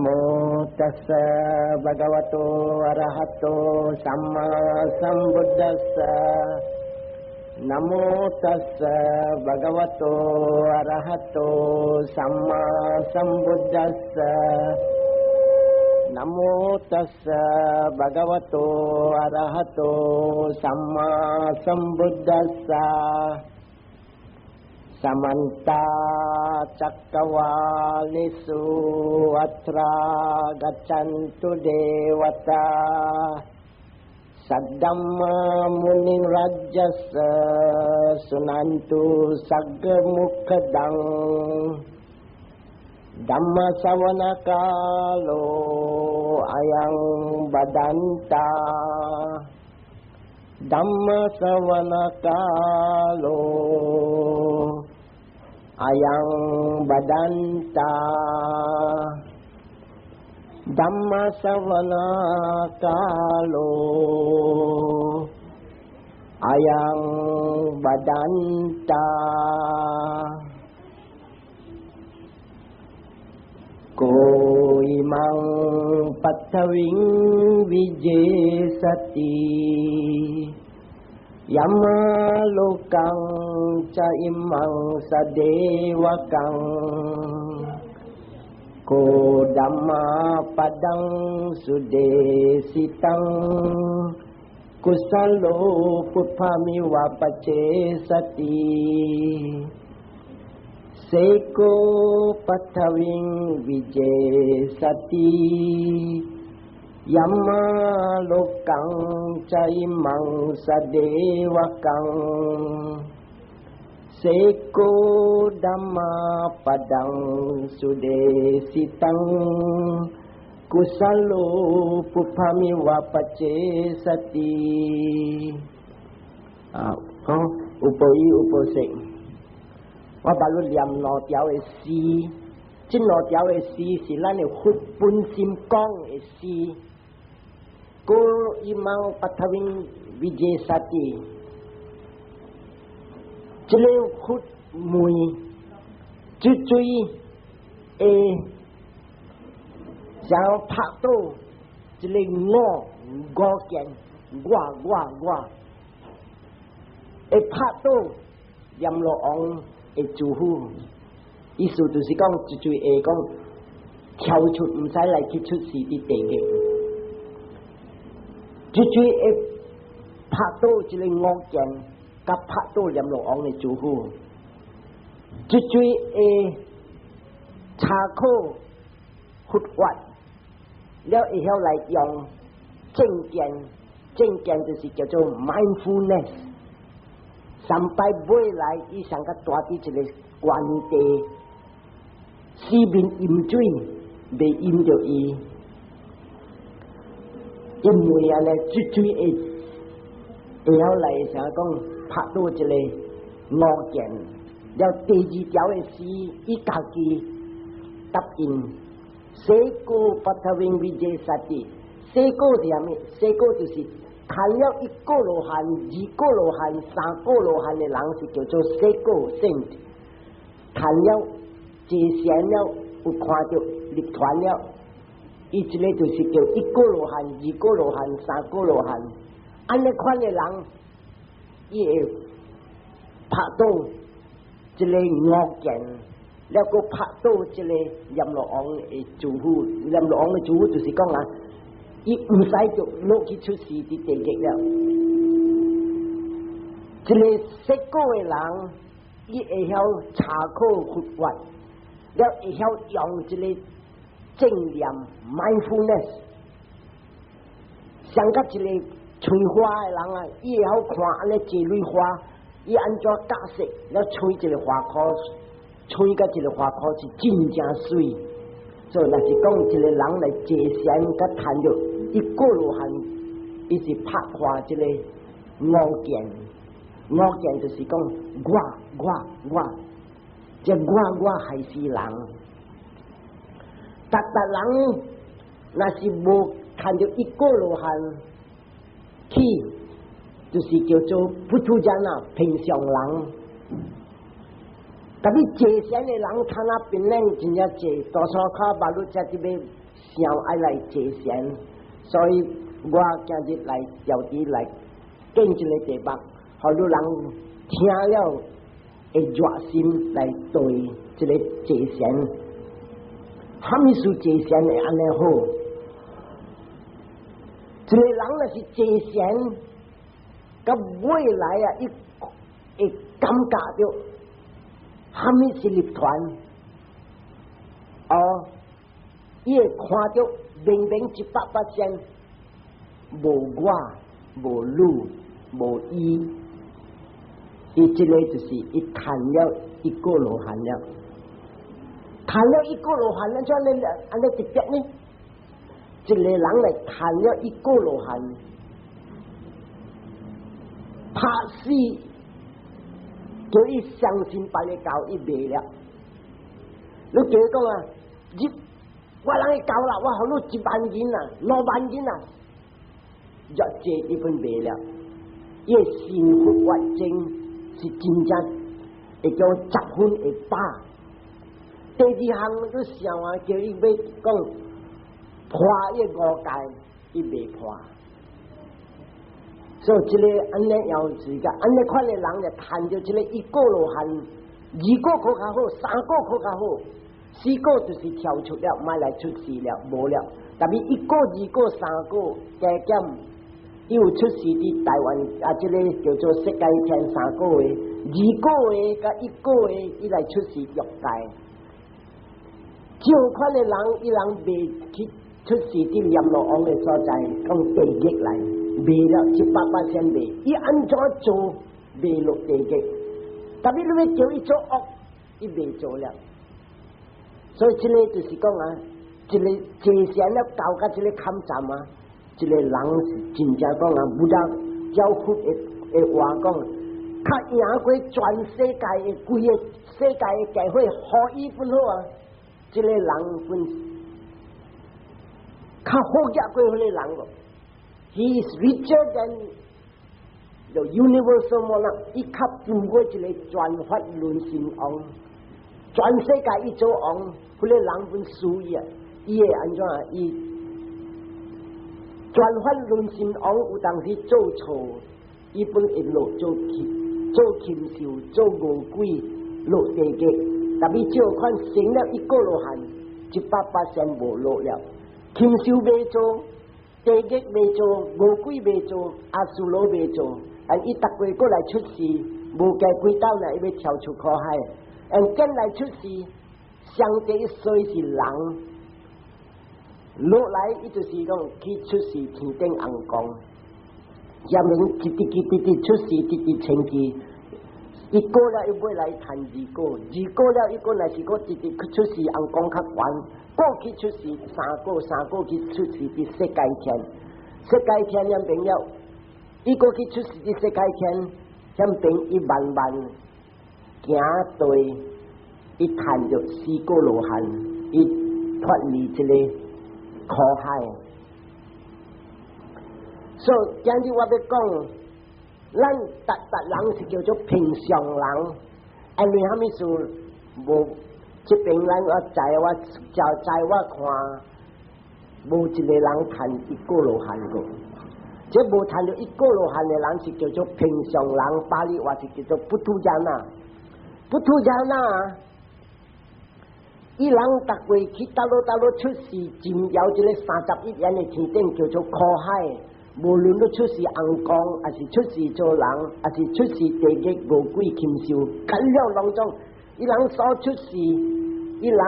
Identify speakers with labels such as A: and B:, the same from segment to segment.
A: නමෝ තස්ස භගවතෝ අරහතෝ සම්මා සම්බුද්දස්ස. නමෝ තස්ස භගවතෝ අරහතෝ සම්මා සම්බුද්දස්ස. නමෝ තස්ස භගවතෝ අරහතෝ සම්මා සම්බුද්දස්ස. සමන්ත චක්කවාලේසු අත්‍රා ගච්ඡන්තු දේවතා සද්දම්මා මුනි රජ්ජස්ස සුනන්තු සග්ග මොක්ඛදං. ධම්ම ශවන කාලෝ අයං භදන්තා. ධම්ම ශවන කාලෝ අයං භදන්තා. ධම්ම ශවන කාලෝ අයං භදන්තා. කෝ ඉමං පඨවින් විජේසති යම ලෝකං ච ඉමං සදේවකං. කෝ ධම්මා පදං සුදේසිතං කුසලෝ පුප්පමි වපචේසති. සේකෝ පඨවින් විජේසති යම්මා ලෝකං ච ඉමං සදේවකං. සේකෝ ධම්මා පදං සුදේසිතං කුසලෝ පුප්පමි වපචේසති. 啊，講有報應有報識。我捌你念兩條的詩，這兩條的詩是咱的佛本心講的詩。ko อิมัง ปฐวิง วิเจสติ這个佛問水水會想要拍倒這个我我見我我我，會拍倒閻羅王的師傅，意思就是講，一句話講，跳出毋使來去出世佇地獄。一句會拍倒這个我見，佮拍倒閻羅王的師傅，一句會查考佛法，了會曉來用正見，正見就是叫做 mindfulness。三擺尾來，伊上較大佇一个原地，四面淹水，袂淹著伊。因為按呢，水水會會曉來啥講拍倒一个我見，了第二條的詩，伊家己答應。舍果ปฐวิงวิเจสติ，舍果是啥物？舍果就是看了一果羅漢、二果羅漢、三果羅漢的人是叫做舍果 saint。看了坐禪了，有看著入團了，伊這个就是叫一果羅漢、二果羅漢、三果羅漢。按呢款的人，伊會拍倒這个我見，了閣拍倒這个閻羅王的師傅。閻羅王的師傅就是講啊，伊毋使就落去出世佇地獄了。這个舍果的人，伊會曉查考佛法，了會曉用這个正念 mindfulness，像佮一个吹花的人啊，伊會曉看按呢這蕊花，伊按怎夾色，了吹一个花箍，吹佮一个花箍是真正媠。所以若是講一个人來坐禪佮談著一果羅漢，伊是拍破這个我見，我見就是講我我我，這我我害死人。逐逐人若是無看著一果羅漢去，就是叫做不出家啊，平常人。特別坐禪的人，他那邊咧真正濟，多數較馬路才佇欲想愛來坐禪，所以我今日來調佇來講這個題目，予汝人聽了會熱心來對這個坐禪。啥物事坐禪會按呢好？一個人若是坐禪，到未來啊，伊會感覺著啥物是涅槃。哦，伊會看著明明100%無我、無汝、無伊，伊這個就是伊趁了一果羅漢了，趁了一果羅漢，按怎呢按呢特別呢？一個人來趁了一果羅漢，拍死叫伊相信別个教，伊袂了。你叫伊講啊，你我人會教啦，我予你1萬銀啊，2萬銀啊，若這伊本袂了。伊的幸福完整是真正會叫十分會飽。第二項你想啊，叫伊欲講破伊五戒，伊袂破。所以這個按呢樣子個，按呢款的人就趁著這個一果羅漢，二果閣較好，三果閣較好，四果就是跳出了，莫來出世了，無了。但是一果、二果、三果加減，伊有出世佇台灣啊，這個叫做釋迦天三果的，二果的佮一果的，伊來出世欲界。這款的人，伊人袂去出世佇閻羅王的所在，講地獄來。袂了100%袂，伊按怎做袂落地獄？但是你欲叫伊做惡，伊袂做了。所以這個就是講啊，這個坐禪了到甲這個坎站啊，這個人是真正講啊，無得照佛的的話講，較贏過全世界的規个世界的教會，予伊本好啊，這個人本較好額過彼個人個。He is richer than the universal monarch。伊較富過一個轉法輪聖王，全世界伊做王，彼個人本輸伊啊！伊會按怎啊？伊轉法輪聖王有當時做錯，伊本會落做禽做禽獸做餓鬼落地獄，但伊這款成了一果羅漢，100%無落了，禽獸袂做。地獄袂做，餓鬼袂做，阿修羅袂做，啊！伊逐過過來出世，無計幾道呢，伊欲跳出苦海。嗯，見來出世，上帝雖是人，落來伊就是講去出世天頂尪公，下面一直一直直出世，直直清氣。伊過了伊欲來趁二果，二果了伊過來是閣直直去出世尪公較懸。過去出世三果，三果去出世佇釋迦天，釋迦天遐邊了，伊過去出世佇釋迦天，遐邊伊慢慢行對，伊趁著四果羅漢，伊脫離這個苦海。所以今日我欲講，咱逐逐人是叫做平常人，因為啥物事無？這邊咱我知我就知我看，無一個人趁一果羅漢過。這無趁著一果羅漢的人是叫做平常人，巴利話是叫做 puthujjana。puthujjana，伊人逐過去佗落佗落出世，進入這個31緣的天頂，叫做苦海。無論你出世尪公，抑是出世做人，抑是出世地獄餓鬼禽獸，各了攏總。伊人所出世，伊人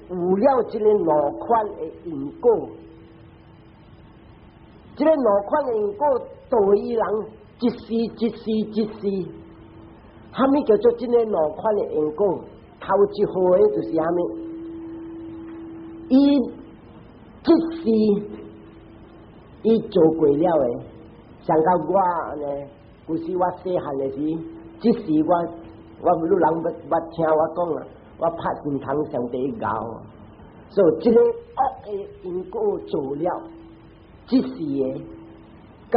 A: 有了這個兩款的因果，這個兩款的因果對伊人一世一世一世，啥物叫做這個兩款的因果？頭一號的就是啥物？伊這世伊做過了的，像甲我按呢，古時我細漢的時，這世我。我汝人捌捌聽我講啊，我拍神堂上帝𠢕，所以這個惡的因果做了，這世的，佮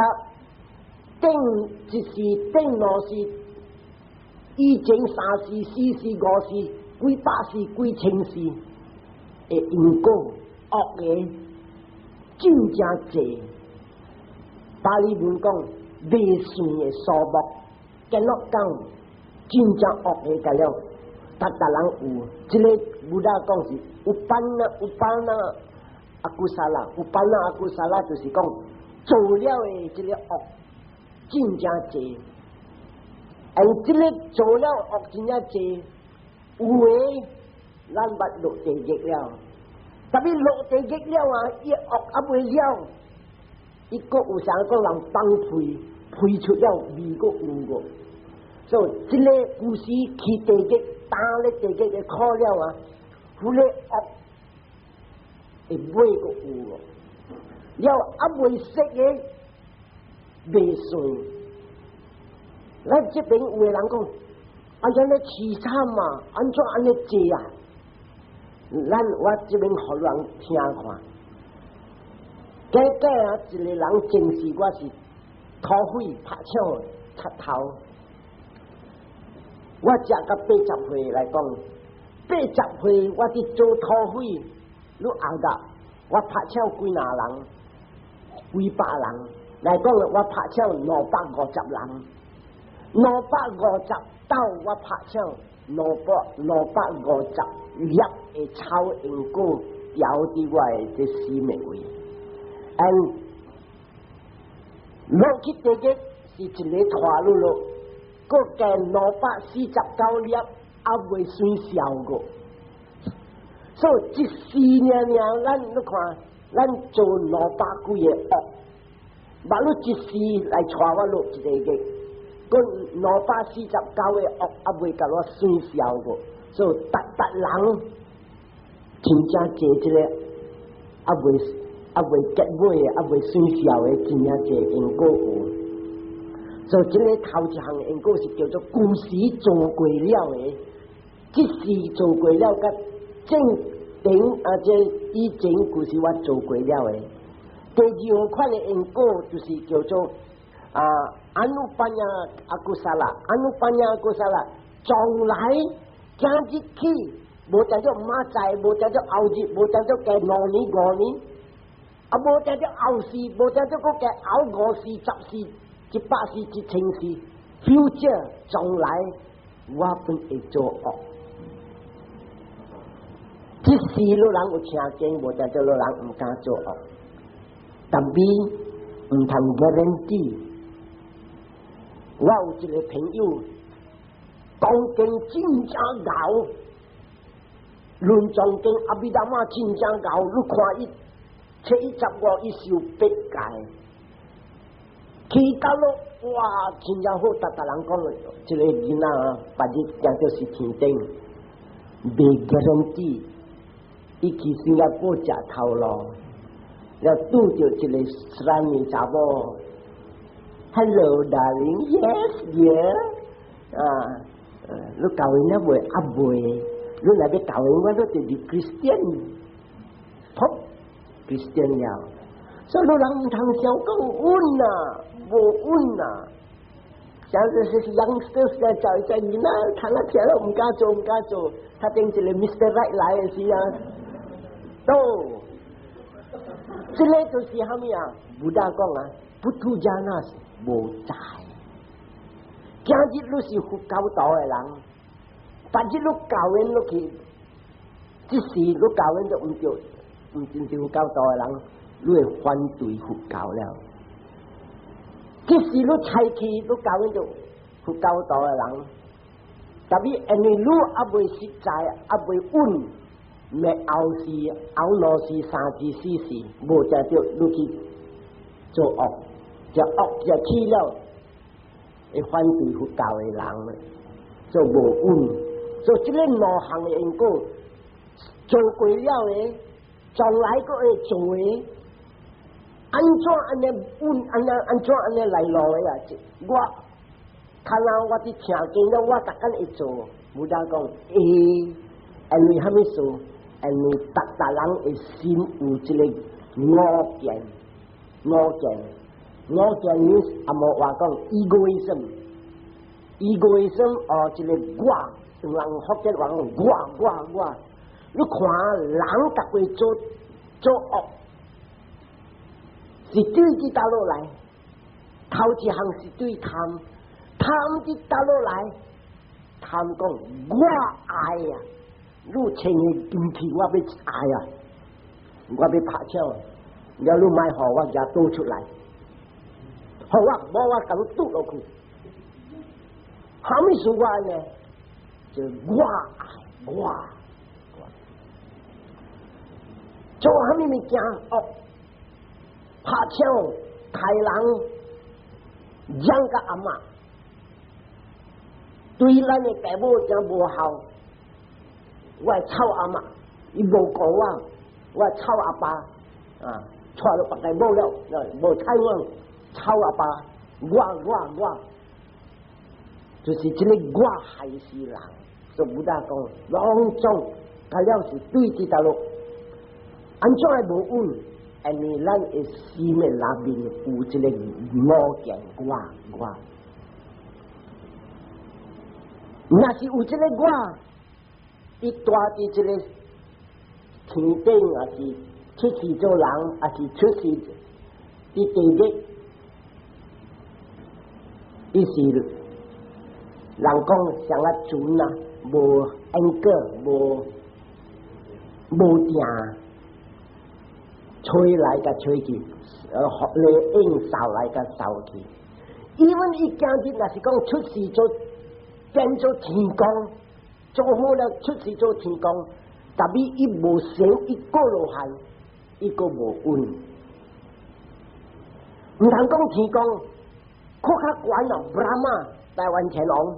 A: 頂一世頂兩世，以前三世、四世、五世、幾百世、幾千世的因果惡的，真正濟。巴利文講未算的數目，跟我講真正惡的個了，逐逐人有。這个 Buddha 講是 uppana uppana akusala，uppana akusala 就是講做了的這个惡真正濟。而這个做了惡真正濟，有的咱捌落地獄了，特別落地獄了啊，伊惡猶未了，伊閣有啥個人放屁，屁出了味閣有個，所以這个故事去地獄，擔咧地獄的苦了啊，彼个惡會尾閣有個，了猶未識的未算。咱這邊有的人講，啊，按呢淒慘啊，按怎按呢濟啊？咱我這邊予人聽看，假假啊，一個人前世我是土匪拍搶賊頭，我食到80歲來講，八十歲我佇做土匪，你後日我拍搶幾若人，幾百人來講，我拍搶250人。250斗我拍搶250粒的臭因果掉佇我的這死命位，and 落去地獄是一個拖落落，閣加249粒，猶未算少過。所以一世爾爾，咱你看，咱做兩百幾个惡，嘛你一世來帶我落一个獄。閣249个惡猶未共我算數過，所以逐逐人真正濟這个猶未結尾的，猶未算數的，真正濟因果有。所以這个頭一項因果是叫做舊時做過了的，這世做過了，佮正頂啊，這以前舊時我做過了的。第二款的因果就是叫做啊，anuppana akusala，anuppana akusala，將來今日起，無定做明仔載，無定做後日，無定做過2年5年，啊，無定做後世，無定做閣過後五世、10世、100世、1000世，future 將來我本會做惡。這世老人有聽經，無定做老人毋敢做惡，但係毋通 guarantee。我有一个朋友，講經真正𠢕，論藏經阿彌陀佛真正𠢕，你看伊7月15伊受八戒，去到咯，哇，真正好，逐逐人講，這个囡仔別日行到是天頂，袂 guarantee，伊去新加坡食頭路，了拄著一个山的查某。Hello, darling. Yes, dear. 啊，你教𪜶了未？啊未。你若欲教𪜶，我都就是 Christian，pop Christian 了。所以你人毋通想講穩啊，無穩啊。像這些 youngsters 在在在囡仔，看了聽了毋敢做，毋敢做。他等一个 Mr. Right 來的時啊，都，這个就是蝦米啊？Buddha 講啊，puthujjana 是無知。今日你是佛教徒的人，別日你教𪜶落去，這時你教𪜶就毋對，毋真正佛教徒的人，你會反對佛教了。這時你採去，你教𪜶做佛教徒的人，特別因為你猶未實在，猶未穩，滅後世、後兩世、三世、四世，無才對，你去做惡，就惡就去了，會反對佛教的人，做無穩。所以這个兩項的因果做過了的，將來閣會做的，按怎按呢穩，按怎按怎按呢來路的啊？我看啊，我佇聽經了，我逐工會做。Buddha 講會，因為蝦米事？因為逐逐人的心有這个我見，我見，我見你阿無話講 egoism，egoism 哦，這个我，人福建話講我我我，你看人逐個做做惡，是對佇佗落來？頭一項是對貪，貪佇佗落來？貪講我愛啊！你穿的金器我欲愛啊！我欲拍槍，了你莫予我舉刀出來，予我無我共你拄落去。啥物事我呢？就我愛我，做啥物物件哦？拍槍、刣人、養個阿嬤，對咱的爸母真無孝。我的臭阿嬤，伊無顧我，我的臭阿爸啊，娶了別個某了，無睬我，臭阿爸，我我我，就是這個我害死人。所以佛講，攏總，佮了是對佇佗落，按怎會無穩？因為咱的心的內面有這個我見我我，若是有這個我，伊蹛佇這個天頂，抑是出世做人，抑是出世佇地獄，伊是人講像啊船啊，無 anchor，無無定。吹來共吹去，咧應掃來共掃去。因為伊今日若是講出世做變做天公，做好了出世做天公，但是伊無成一個羅漢，伊閣無穩。毋通講天公，閣較懸哦，Brahma 大梵天王，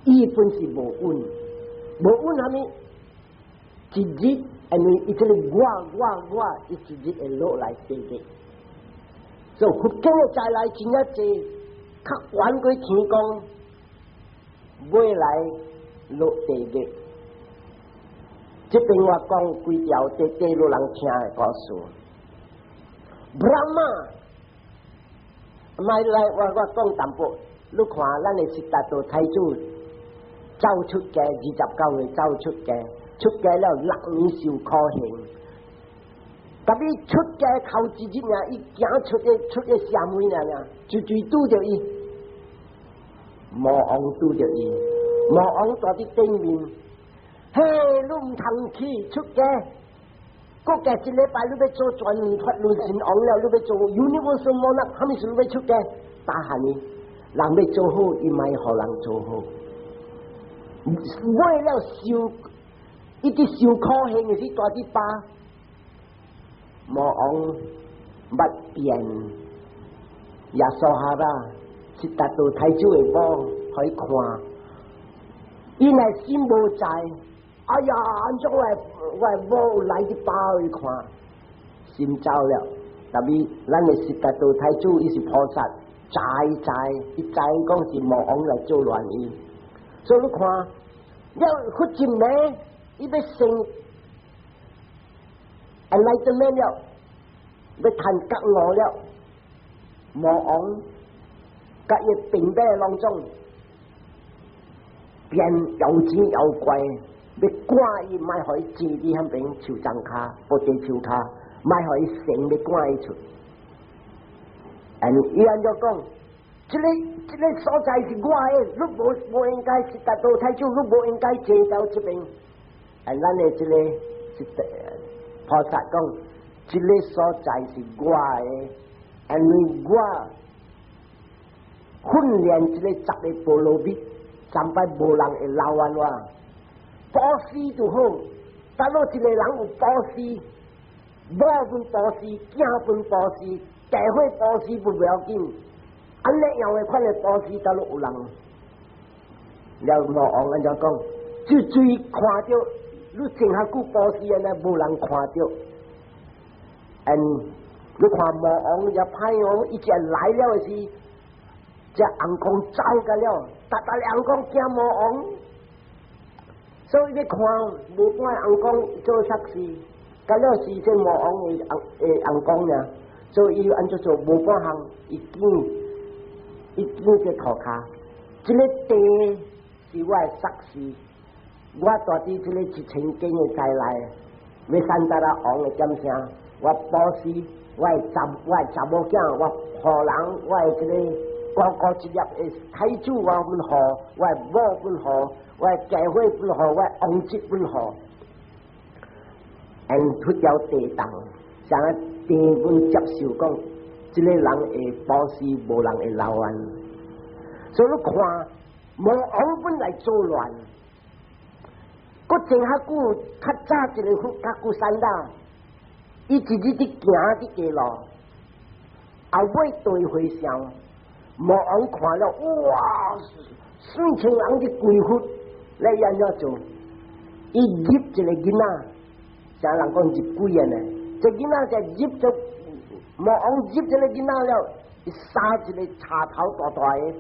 A: 伊本是無穩，無穩啥物？一日，因為伊這個我我我，伊一日會落來地獄。所以佛經的再來真正濟，較懸過天公，尾來落地獄。這邊我講幾條佇地獄人聽的故事。Brahma，莫來我我講淡薄，你看咱的悉達多太子走出家，29歲走出家。出家了6年受苦行，特別出家頭一日爾，伊行出去出去社會爾爾，就隨拄著伊，魔王拄著伊，魔王蹛佇頂面，嘿，你毋通去出家，閣過一禮拜你欲做全法輪神王了，你欲做 Universal Monarch，啥物事你欲出家？打喊伊，人欲做好，伊莫予人做好，為了受。伊佇受苦行的時，蹛佇巴魔王捌變耶輸哈羅，悉達多太子的某，予伊看，伊若心無在，哎呀，按怎我我的某來佇巴予伊看，心走了。特別咱的悉達多太子，伊是菩薩，知知，伊知講是魔王來作亂伊，所以你看，了佛真呢？伊欲成 enlightenment 了，欲趁覺悟了，魔王佮伊兵馬攏總變妖精妖怪，欲趕伊，莫予伊坐佇彼邊樹叢跤，菩提樹跤，莫予伊成，欲趕伊出。伊按怎講？這个這个所在是我的，你無無應該悉達多太子，你無應該坐到這邊。哎，咱的這個是菩薩講，這个所在是我的，因為我訓練這個十個波羅蜜，三擺無人會撈完我。布施就好，假如一個人有布施，某分布施，囝分布施，地會布施不要緊，按呢樣的款的布施，假如有人，了魔王按怎講，就注意看著。你真較久布施按呢，無人看著。嗯，你看魔王也歹哦，伊一來了的時，這尪公走個了，逐逐尪公驚魔王，所以你看無半尪公做測試，佮了是這魔王的尪的尪公爾，所以伊按怎做無半項，伊見伊見這塗跤，這个地是我的測試。我蹛佇這个一千間的災內，欲山達拉王的點聲，我布施，我的查我的查某囝，我予人，我的這個個個一粒的太子我分予，我的某分予，我的家伙分予，我的王子分予。因佛叫地藏，啥地阮接受講，這個人會布施，無人會留怨。所以你看，魔王本來作亂，閣前較久，較早一個佛較久山啦，伊一日佇行佇街路，後尾對和尚，魔王看了，哇，四千人佇跪佛，來按怎做？伊入一個囡仔，啥人講入鬼啊呢？這囡仔就入咗魔王入這個囡仔了，伊殺一個插頭大大的，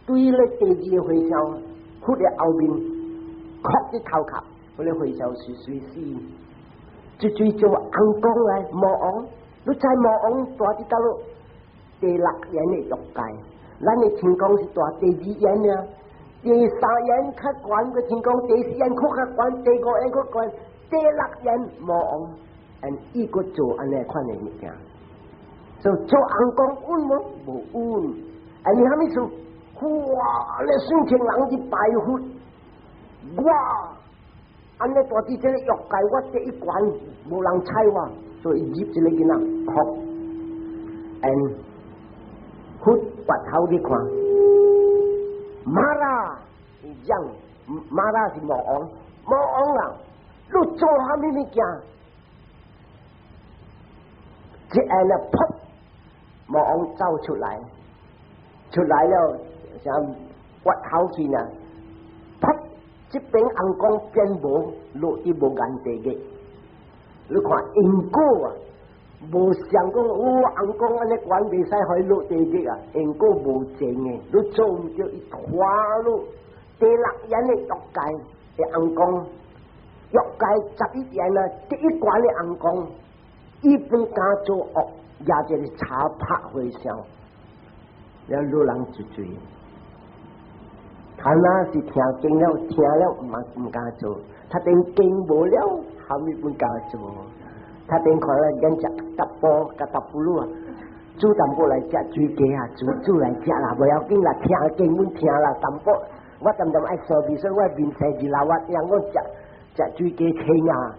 A: 對咧第二個和尚，佛的後面，磕佇頭殼，彼個和尚隨隨死。這最做尪公來魔王，你知魔王蹛佇佗落？第六炎的欲界，咱的天公是蹛第二炎爾，第三炎較懸個天公，第四炎閣較懸，第五炎閣懸，第六炎魔王，and 伊閣做按呢款的物件，所以做尪公穩無？無穩，啊你啥物事？哇！你算千人佇拜佛，哇！按呢蹛佇這個欲界，我第一關無人睬我，所以入這個囡仔哭，and 佛拔頭去看，Mara，伊講 Mara 是魔王，魔王啊！你做啥物物件？這按呢，噗，魔王走出來，出來了，像挖頭去呢，噗，這邊尪公變無落佇無間地獄。你看因果啊，無想講哦，尪公按呢懸袂使予伊落地獄啊，因果無情的，你做毋著伊拖你第六炎的欲界的尪公，欲界11炎啊，第一關的尪公，伊本敢做惡，舉一個叉拍和尚，了女人一嘴。他那是聽經了，聽了嘛毋敢做，他等經無了，後面毋敢做。他等看了眼食淡薄佮淡薄魯啊，煮淡薄來食水雞啊，煮煮來食啦，無要緊啦，聽經阮聽啦，淡薄。我淡淡愛掃味，所以我面生熱啦，我讓我食食水雞青啊，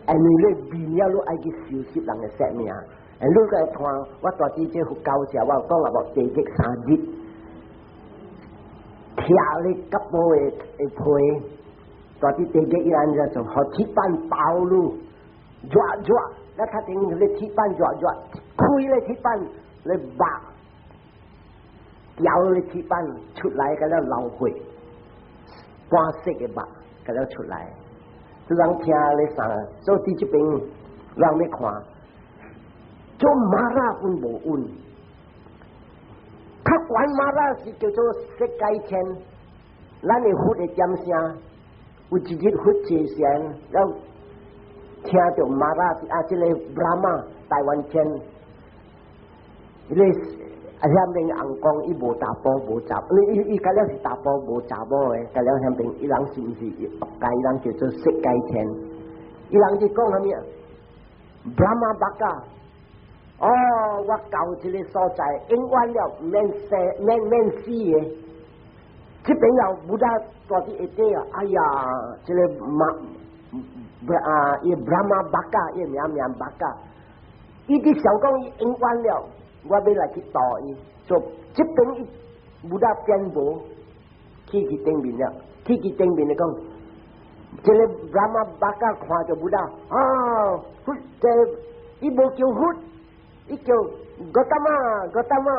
A: 因為你面了，你愛去收拾人的性命。你來看，我蹛佇這佛教時，我有講啊無地獄三日，拆咧甲布的的皮，蹛佇地獄伊按怎做？予鐵板包你，熱熱，咱較頂咧鐵板熱熱，開咧鐵板咧肉，咬咧鐵板出來，佮了流血，半色的肉佮了出來。這人聽咧啥？所以佇這邊人咧看，做 Mara 本無穩。較懸 Mara 是叫做色界天，咱的佛的點聲，有一日佛坐禪，了聽著 Mara 啊，這個 Brahma 大梵天，彼個啊遐邊尪公伊無查埔無查，伊伊伊佮了是查埔無查某的，佮了遐邊伊人是毋是欲界？伊人叫做色界天，伊人就講啥物啊？Brahma Baka。哦，我到這個所在，永遠了免生免免死的。這邊又 Buddha 蹛佇下底啊！哎呀，這個馬啊，伊 Brahma Baka，伊名名 Baka，伊佇想講伊永遠了，我欲來去度伊，所以這邊伊 Buddha 變無去去頂面了，去去頂面來講，這個 Brahma Baka 看著 Buddha 啊，佛這伊無叫佛。伊叫 Gotama，Gotama，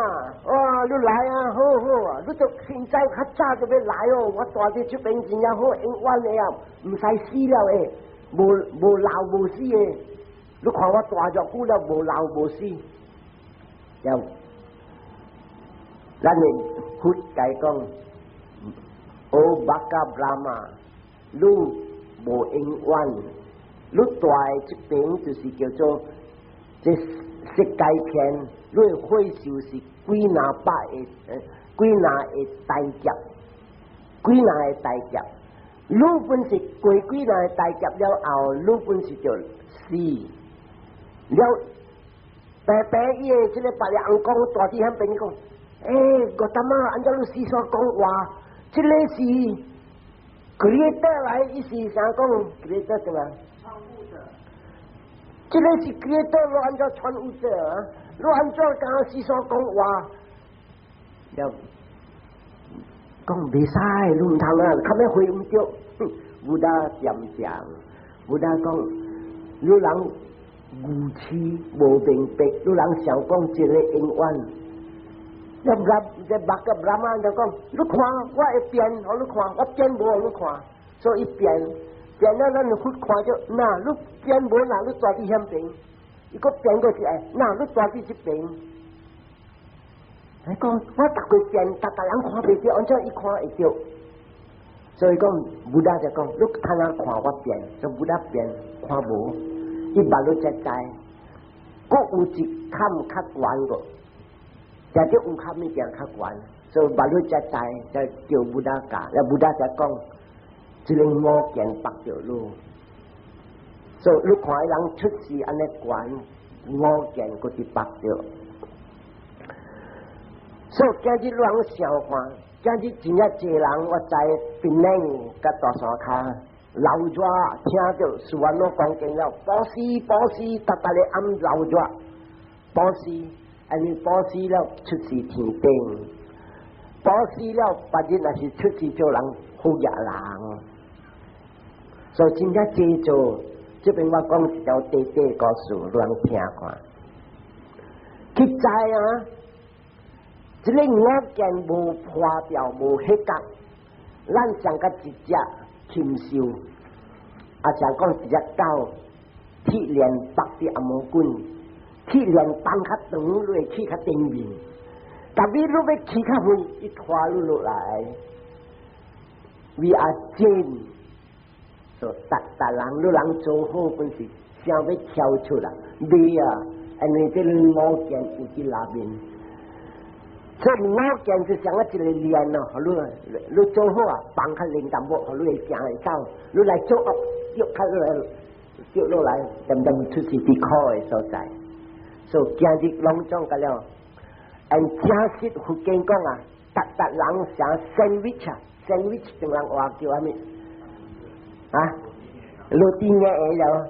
A: 哇！你來啊，好好啊！你就現在較早就欲來哦。我蹛佇這邊真正好，永遠的啊，毋使死了的，無無老無死的。你看我蹛遮久了，無老無死。了，咱的佛共伊講，哦，Baka Brahma，你無永遠，你蹛的這邊就是叫做這色界天，你的歲數是幾若百個，幾若個大劫，幾若個大劫。你本是過幾若個大劫了後，你本是就死。了白白伊的這個白人翁講，蹛佇彼邊伊講，欸，Gotama，按怎你四所講話，這個是 creator 來，伊是啥講 creator 對吧？
B: 創物者。
A: 這個是 creator，你按怎創物者啊？你按怎講四所講話？了講袂使，你毋通啊，較尾回毋著。Buddha 點講？Buddha 講，你人愚痴無明白，你人想講這個永遠。這這目個 Brahma 就講，你看我會變，予你看，我變無予你看，所以變變了，咱就佛看著，那你變無，那你蹛佇彼邊，伊閣變過一下，那你蹛佇這邊。伊講我逐個變，逐逐人看袂著，按怎伊看會著？所以講，Buddha 就講，你通通看我變，所以 Buddha 變看無，伊目你才知，閣有一坎較懸個。也就有較物件較懸，所以目你才知，才叫 Buddha 教，了 Buddha 才講，這個五見縛著你，所以你看人出世按呢懸，五見閣佇縛著。所以今日人想看，今日真正濟人，我知檳城佮大山跤流熱，聽著事完攏講經了，布施布施，逐逐個暗流熱，布施。按呢布施了出世天頂，布施了別日若是出世做人好額人，所以真正濟做。這邊我講一條短短故事，予人聽看。去知啊，這個五見無破掉，無彼角，咱像佮一隻禽獸，啊，像講一隻狗，鐵鏈縛佇頷毛棍。鐵鏈綁較長，你會去較頂面；但是你欲去較遠，伊拖你落來。We are chained，所以逐逐人你人做好本事，想欲跳出來，袂啊！因為這個五見有佇內面，所以五見就像啊一個鏈咯，予你你做好啊，綁較靈淡薄，予你會行會走。你來做惡，跌較落來，跌落來，漸漸出世佇苦的所在。所以今日攏總個了，按正實佛經講啊，逐逐人像 sandwich 啊，sandwich 中人話叫啥物？啊？落地嘅了，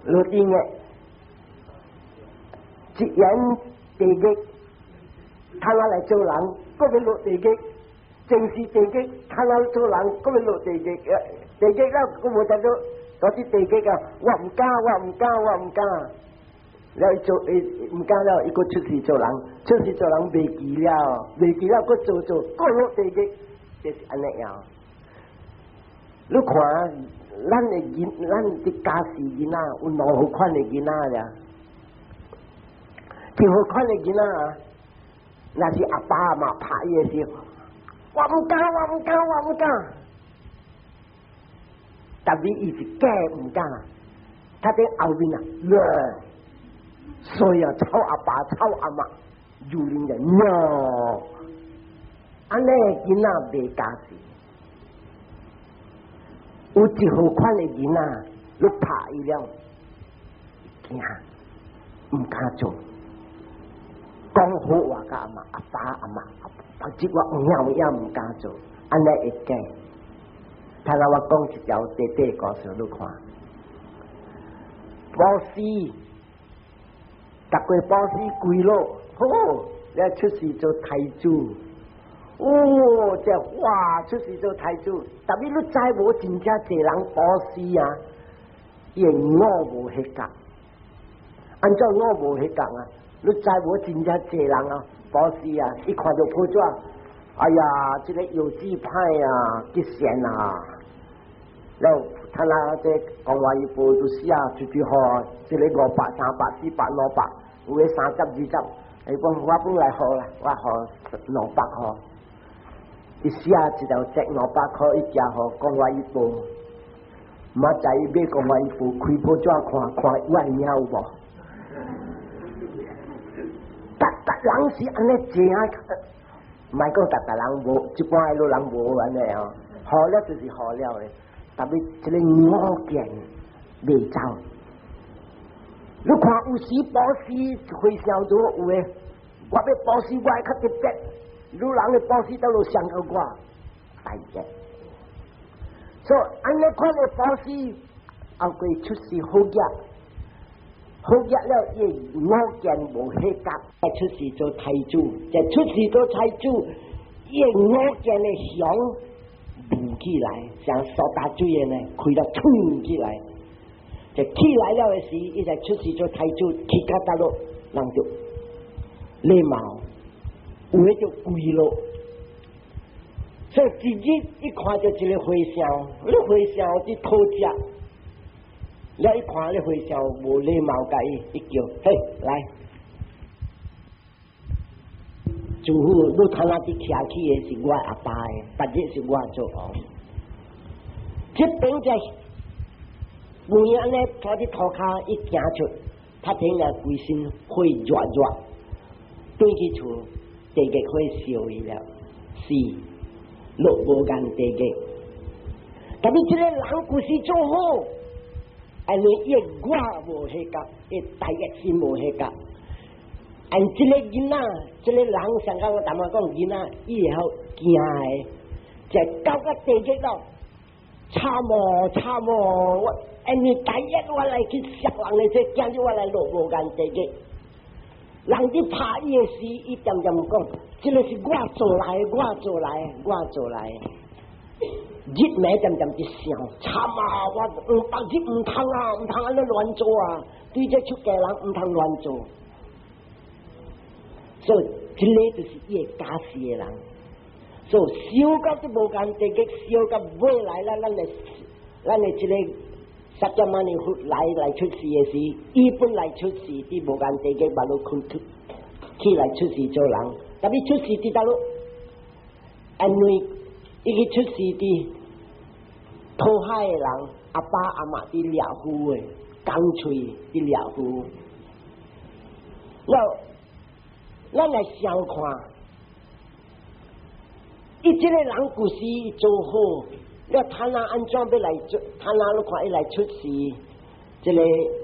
A: 落地嘅，一言地獄，他來做人，閣欲落地獄；前世地獄，他來做人，閣欲落地獄。地獄了，閣無得做，到佇地獄啊！我毋敢，我毋敢，我毋敢。了伊做伊毋敢了，伊閣出世做人，出世做人袂記了，袂記了，閣做做，閣落地獄，就是按呢樣。你看，咱的囡，咱佇家私囡仔有兩號款的囡仔倆，一號款的囡仔啊，若是阿爸阿媽拍伊的時候，我毋敢，我毋敢，我毋敢。但是伊是假毋敢，他佇後面啊，所以啊，臭阿爸臭阿媽，如人就 no，按呢囡仔袂家私。有一號款的囡仔，你拍伊了，驚，毋敢做，講好話佮阿媽、阿爸、阿媽，或者我有影有影毋敢做，按呢會假。頭先我講一條短短故事，你看，布施，逐個布施歸落，好，你出世做太子。哦，這哇出世做太子，但是你知無真正濟人布施啊，伊的五無彼角，按怎五無彼角啊？你知無真正濟人啊，布施啊，伊看著報紙，哎呀，這個藥劑歹啊，吉善啊，然後他那這講話伊報就寫出去予，這個500、300、400、200，有的30、20，伊講我本來予啦，我予200箍。伊寫一條債200箍，伊寄予講話伊報，明仔伊買講話伊報，開報紙看看我的名有無？逐逐人是按呢這啊，毋係講逐逐人無，一般的老人無按呢哦，予了就是予了的，特別這個五見袂走，你看有時布施非常多有的，我欲布施我會較特別，汝人的布施倒落上過我大業。所以按呢款的布施，後過出世好業，好業了伊我見無彼覺，出世做財主，就出世做財主，伊我見的響霧起來，像蘇打水的呢，開了衝起來，就起來了的時，伊就出世做財主，去到佗落，人就禮貌，有的就跪落。所以一日一看著一个和尚，你和尚佇討食，了一看你和尚無禮貌，共伊伊叫，嘿，來，師父，你頭仔佇徛起的是我阿爸的，別日是我做王。這邊在有影按呢，拖佇塗跤伊行出，他聽了規身火熱熱，轉去厝，地獄火燒伊了，是。落無間地獄，但是這个人故事做好，因為伊我無彼覺，伊大業心無彼覺。按這个囡仔，這个人上甲我淡薄講囡仔，伊會曉驚的，就到個地獄咯，慘哦慘哦！我因為大業我來去殺人的，這驚著我來落無間地獄。人佇拍伊的時，伊恬恬講：這个是我做來，我做來，我做來。日暝恬恬佇想，慘啊！我毋別日毋通啊，毋通按呢亂做啊！對這出家人毋通亂做。所以，這个就是伊會加持的人。所以燒到這無間地獄，燒到尾來，咱的這个釋迦牟尼佛來出世的時，伊本來出世佇無間地獄，嘛都困出起來出世做人。但伊出世佇佗落？因為伊去出世佇討海的人，阿爸阿媽佇掠魚的，工喙佇掠魚。了，咱來想看，伊這个人故事做好，了他若按怎欲來做？他若你看伊來出世，這个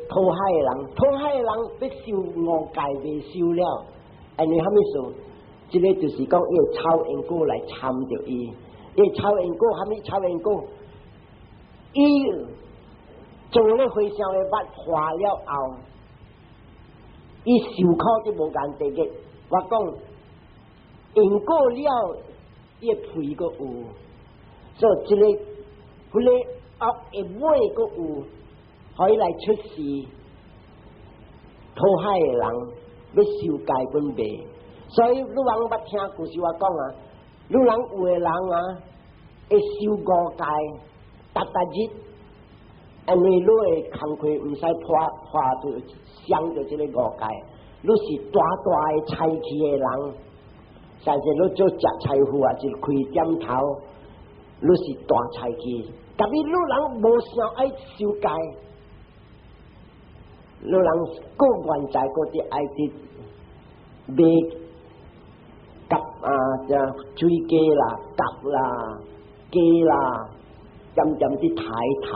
A: 討海的人，討海的人欲受五戒未受了，因為啥物事？這个就是講伊會抄因果來參著伊，伊會抄因果，啥物抄因果？伊做咧和尚的捌化了後，伊受苦就無間地獄。我講因果了，伊的皮閣有，所以這个彼个惡的尾閣有，予伊來出世，討海的人欲受戒本袂。所以你人捌聽故事我講啊，你人有的人啊，會受五戒，逐逐日，因為你的工課毋使破破著傷著這个五戒，你是大大的財氣的人，甚至你做食財富啊，是開店頭，你是大財氣。但是你人無想愛受戒，你人閣願在閣佇愛佇買蛤啊，這水雞啦、蛤啦、雞啦，漸漸佇刣刣。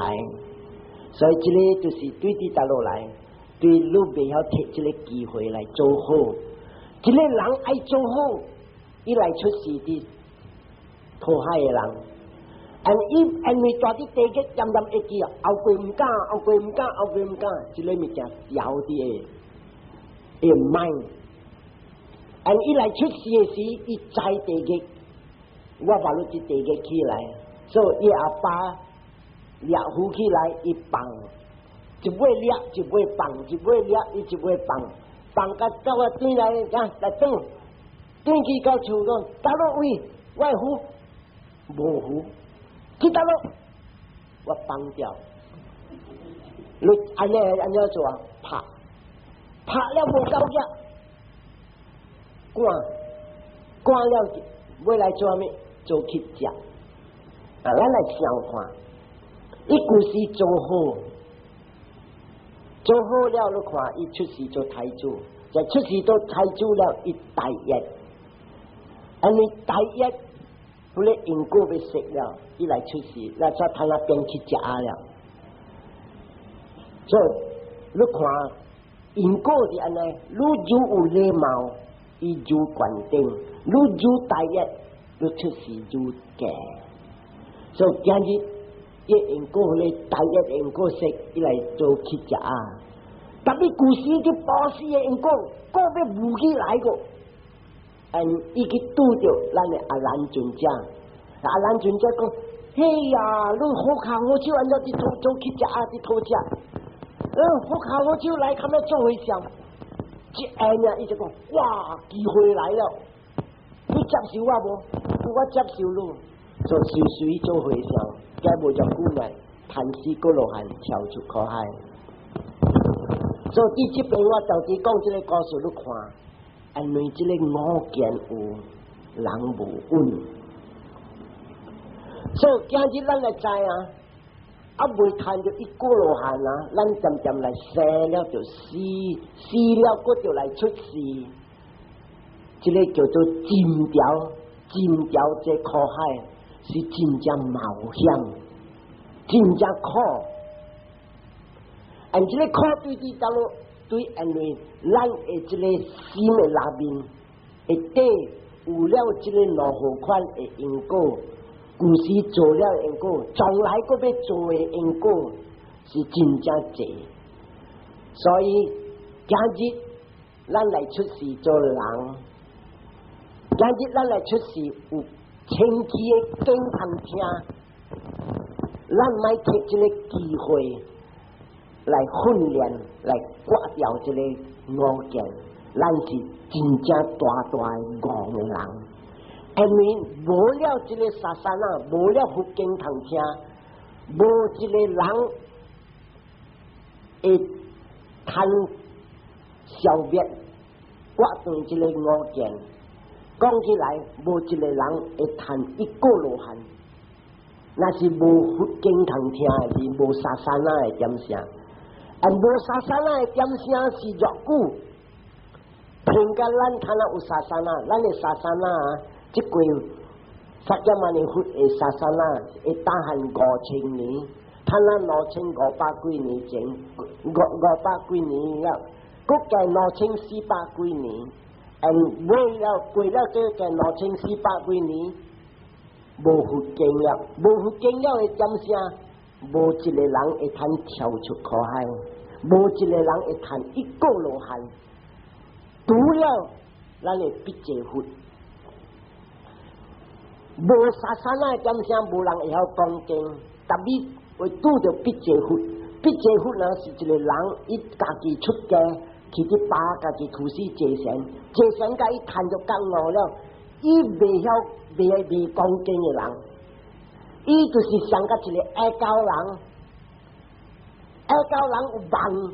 A: 所以這个就是對佇佗落來，對你袂曉提這个機會來做好。這个人愛做好，伊來出世佇討海的人，and 伊因為蹛佇地獄，漸漸會記啊，後過毋敢，後過毋敢，後過毋敢，這个物件調佇的，會mind。and 伊來出世的時，伊知地獄，我把你佇地獄起來，所以伊阿爸掠魚起來，伊放，一尾掠一尾放，一尾掠伊一尾放，放甲到我轉來，啊來轉，轉去到厝講，佗落位，我的魚無魚，去佗落，我放掉。你按呢按怎做啊？拍，拍了無夠額，趕，趕了欲來做啥物？做去食。啊，咱來想看，伊故事做好，做好了，你看伊出世做財主，就出世做財主了，伊大業，因為大業，彼个因果欲釋了，伊來出世，那才通啊變去食了。所以你看，因果是按呢，你愈有禮貌，伊愈懸頂；你愈大業，你出世愈低。所以今日伊因果咧大業因果說，伊來做乞食啊。特別舊時去布施的因果，果欲無起來個，嗯，伊去拄著咱的阿難尊者，阿難尊者講：嘿呀，你好跤好手，按怎佇做做乞食啊？佇討食，嗯，好跤好手來，堪欲做和尚？一下爾，伊就講：哇，機會來了，你接受我無？我接受你，做隨隨做和尚，加無遮久來，趁死過羅漢跳出苦海。所以佇這邊我就佇講這個故事，你看，因為這個我見有人無穩，所以今日咱來知啊，啊未趁著一果羅漢啊，咱漸漸來生了就死，死了閣就來出世，這個叫做浸掉，浸掉這苦海是真正冒險，真正苦。按這個苦對佇佗落，對，因為咱的這個心的內面，會底有了這個兩號款的因果，舊時做了因果，將來閣欲做的因果是真正濟。所以今日咱來出世做人，今日咱來出世有清氣的經通聽，咱莫摕這個機會來訓練，來割掉這個我見，咱是真正大大的戇的人。因為無了這個 sasana，無了佛經通聽，無一個人會通消滅割斷這個我見。講起來，無一個人會趁一果羅漢。若是無佛經通聽，是無 sasana 的點聲。啊，無 sasana 的點聲是偌久？聽甲咱看若有 sasana，咱的 sasana 啊，這句釋迦牟尼佛的 sasana 會打漢5000年，睇咱2500幾年前，五百幾年了，閣加2400幾年，嗯，尾了過了這個2400幾年，無佛經了，無佛經了的點聲，無一個人會通跳出苦海，無一個人會趁一果羅漢。除了咱的筆濟佛，無 sasana 的點聲，無人會曉講經。特別會拄著筆濟佛，筆濟佛呢是一個人，伊家己出家去佇巴家己屠死坐禪，坐禪共伊趁著覺悟了，伊袂曉袂袂講經的人，伊就是像佮一個愛狗人，愛狗人有夢。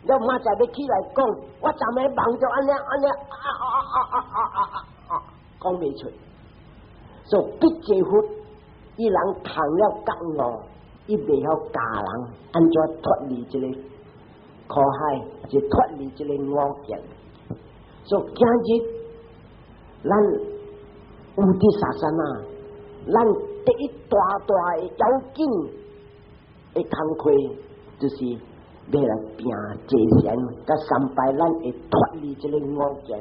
A: 了明仔欲起來講，我昨暝夢著按呢按呢啊啊啊啊啊啊啊啊，講袂出。所以筆濟佛，伊人趁了覺悟，伊袂曉教人按怎脫離這個苦海，就脫離這個我見。所以今日咱有佇 sasana，咱第一大大的要緊的工課，就是欲來拚坐禪，佮三拜咱會脫離這個我見。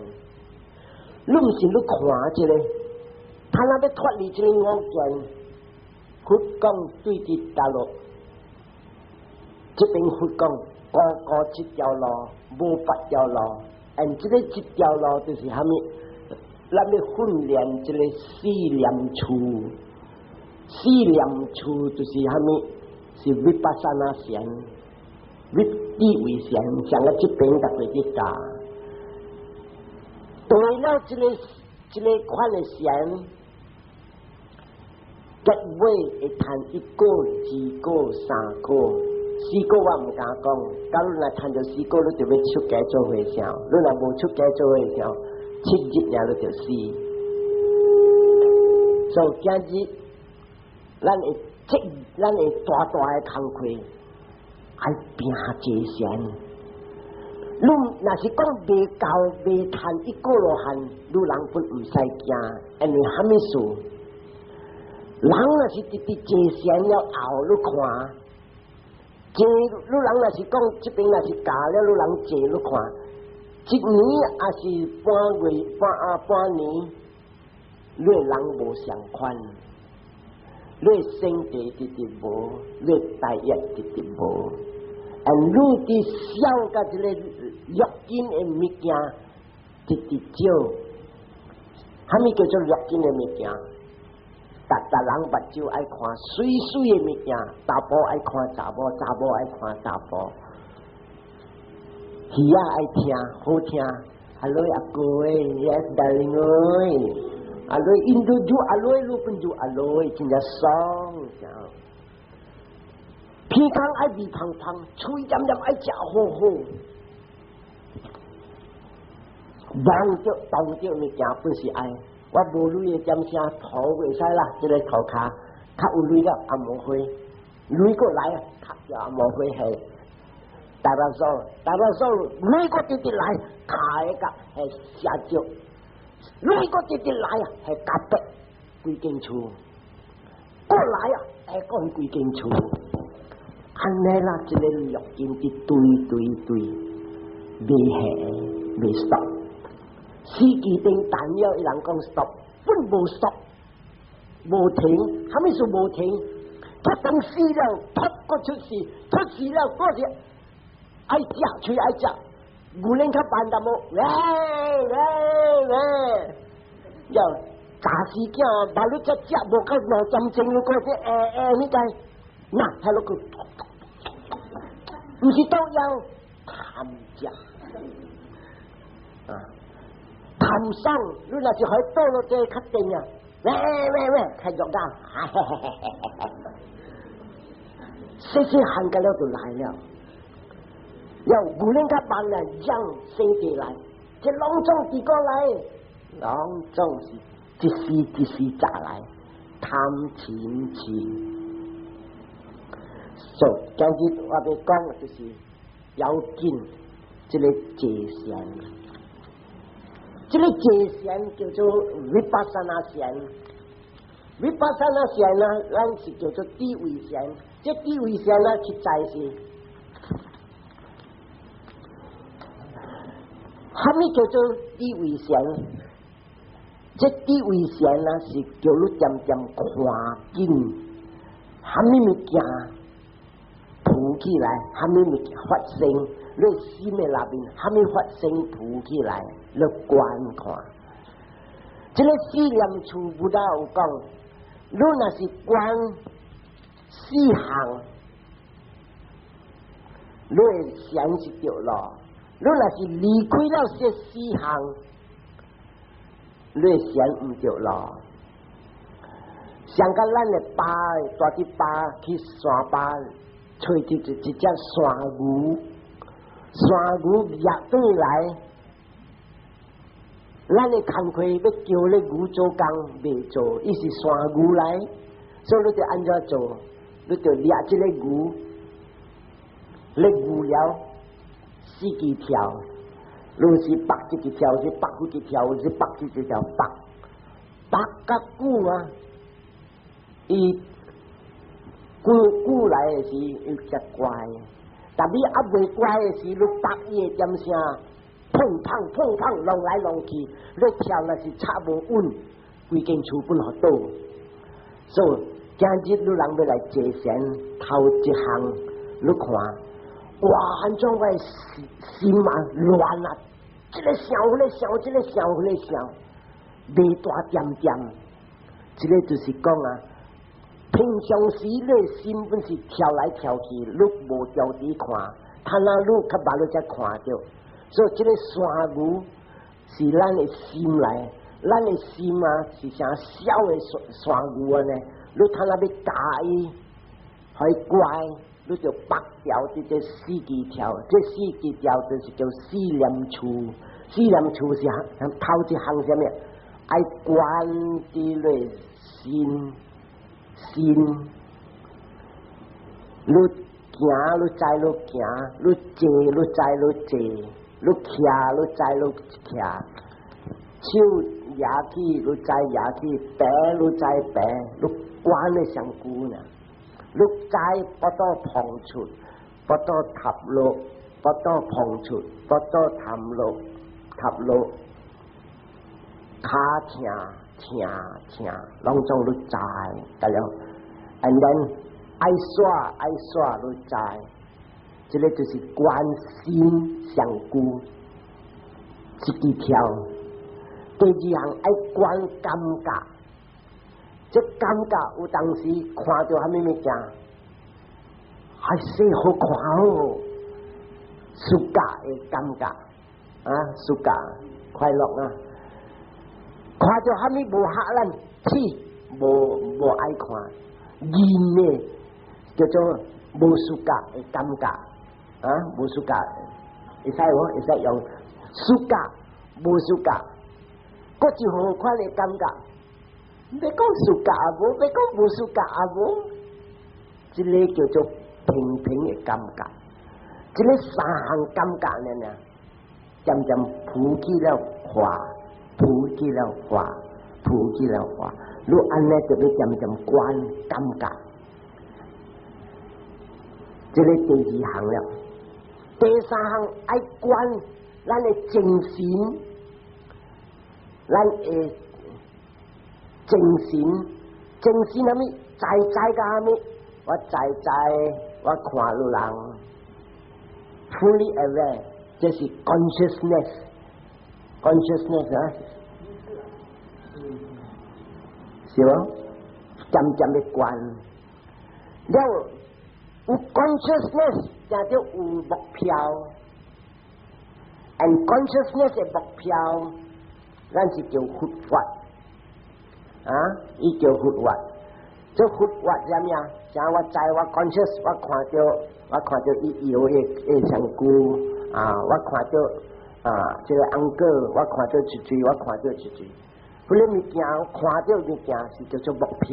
A: 你毋是你看這個，他若欲脫離這個我見，佛講對佇大陸，這邊佛講孤孤一條路，無別條路。嗯，這個一條路就是蝦米？咱欲訓練這個四念處，四念處就是蝦米？是 vipassana 禪。你智慧禪，像我這邊逐個佇教，對了，這個款的禪，結尾會趁一果、二果、三果、四果我毋敢講。假如若趁著四果，你就欲出家做和尚；你若無出家做和尚，7日爾你就死。所以今日，咱會這，咱會大大的工課。愛拚坐禪，你若是講未夠未趁一果羅漢，你人本毋使驚，因為蝦米事？人若是直直坐禪了後，你看，坐，你人若是講這邊若是教了，你人坐你看，一年抑是半月半啊半年，你的人無相款，你的身體直直無，你的大業直直無，and 你佇痟佮這个欲境的物件直直少，啥物叫做欲境的物件？逐逐人目睭愛看媠媠的物件，查埔愛看查某，查某愛看查埔，耳仔愛聽好聽。Hello 阿哥，yes darling 哎，阿妹印度煮阿妹，你本煮阿妹，真正爽。鼻孔愛味芳芳，喙黏黏愛食好好，望著動著物件本是愛。我無鐳的點聲塗袂使啦，這个塗跤較有鐳了紅毛花，鐳閣來較掉紅毛花係大白鼠，大白鼠鐳閣直直來，卡的甲係寫著，鐳閣直直來啊，係隔壁規間厝，閣來啊，會閣去規間厝，按呢啦，這个欲境佇堆堆堆，袂下袂 stop。司機頂彈了，伊人講 stop，本無 stop，無停，啥物事無停？突當死了，突閣出事，出事了，閣是愛食，喙愛食，牛奶較慢淡薄，喂喂喂，又炸死囝，把你只食無到2點鐘，你閣是會會你知？那睇落去，毋是毒藥，貪食啊！貪爽，你若是予倒落這較定啊！喂喂喂，開藥啦！細細漢個了就來了，要牛奶較慢啊，讓生地來，這攏總佇過來，攏總是一時一時炸來，貪嗔痴。所以今日我欲講就是要緊這个坐禪。這个坐禪叫做 Vipassana 禪，Vipassana 禪呢，咱是叫做智慧禪。這智慧禪呢，實在是，啥物叫做智慧禪？這智慧禪呢，是叫你漸漸看見，啥物物件浮起來，啥物物件發生，你心的內面啥物發生浮起來。你觀看，這个四念處 Buddha 有講，你若是觀四項，你的禪是著路；你若是離開了這四項，你的禪毋著路。像佮咱的爸，蹛佇爸去山巴，揣著一一隻山牛，山牛掠轉來。咱的工課欲叫咧牛做工袂做，伊是山牛來，所以你著按怎做？你著掠這个牛，咧牛了四支跳，你是縛這个跳，是縛彼个跳，是縛這个跳，縛縛較久啊！伊久久來的時，伊才乖。但你猶未乖的時，你縛伊的點聲？砰砰砰砰，弄來弄去，你跳若是插無穩，規間厝本予倒。所以今日你人欲來坐禪頭一項，你看，哇！按怎我的心心啊亂啊，這个想，彼个想，這个想，彼个想，袂大點點。這个就是講啊，平常時你的心本是跳來跳去，你無著佇看，他若你較捌你才看著。所以這个山牛是咱的心來，咱的心啊是像痟的山山牛按呢。你他若欲教伊，予伊乖，你就縛牢這個四支條，這四支條就是叫四念處。四念處是頭一項啥物？愛觀佇你心心，你行你知你行，你坐你知你坐。你徛你知你徛，手舉起你知舉起，白你知白，你觀的上久呢？你知腹肚膨出，腹肚塌落，腹肚膨出，腹肚塌落，塌落，跤疼疼疼，攏總你知得了。And then 愛煞愛煞你知，這个就是觀心相顧一支條。第二項愛觀感覺，這感覺有當時看著啥物物件，還是好看哦，sukha 的感覺啊，sukha 快樂啊，看著啥物無合咱，氣無無愛看，厭的叫做無 sukha 的感覺啊，無 sukha，會使無？會使用 sukha 無 sukha，閣一好款的感覺，欲講 sukha 也無，欲講無 sukha 也無，這个叫做平平的感覺，這个三項感覺呢呢，漸漸浮起了化，浮起了化，浮起了化，你按呢就欲漸漸觀感覺，這个第二項了，第三項愛觀咱的精神，咱的精神，精神啥物？知知個啥物？我知知，我看予人，fully aware，這是 consciousness，consciousness 啊，是無？漸漸的觀，了有 consciousness 就叫有目標，and consciousness 的目標，咱是叫佛法，啊，伊叫佛法。這佛法啥物啊？像我知我 conscious，我看著伊搖的的身軀啊，我看著啊，這个 uncle，我看著一喙，我看著一喙。彼个物件看著物件是叫做目標，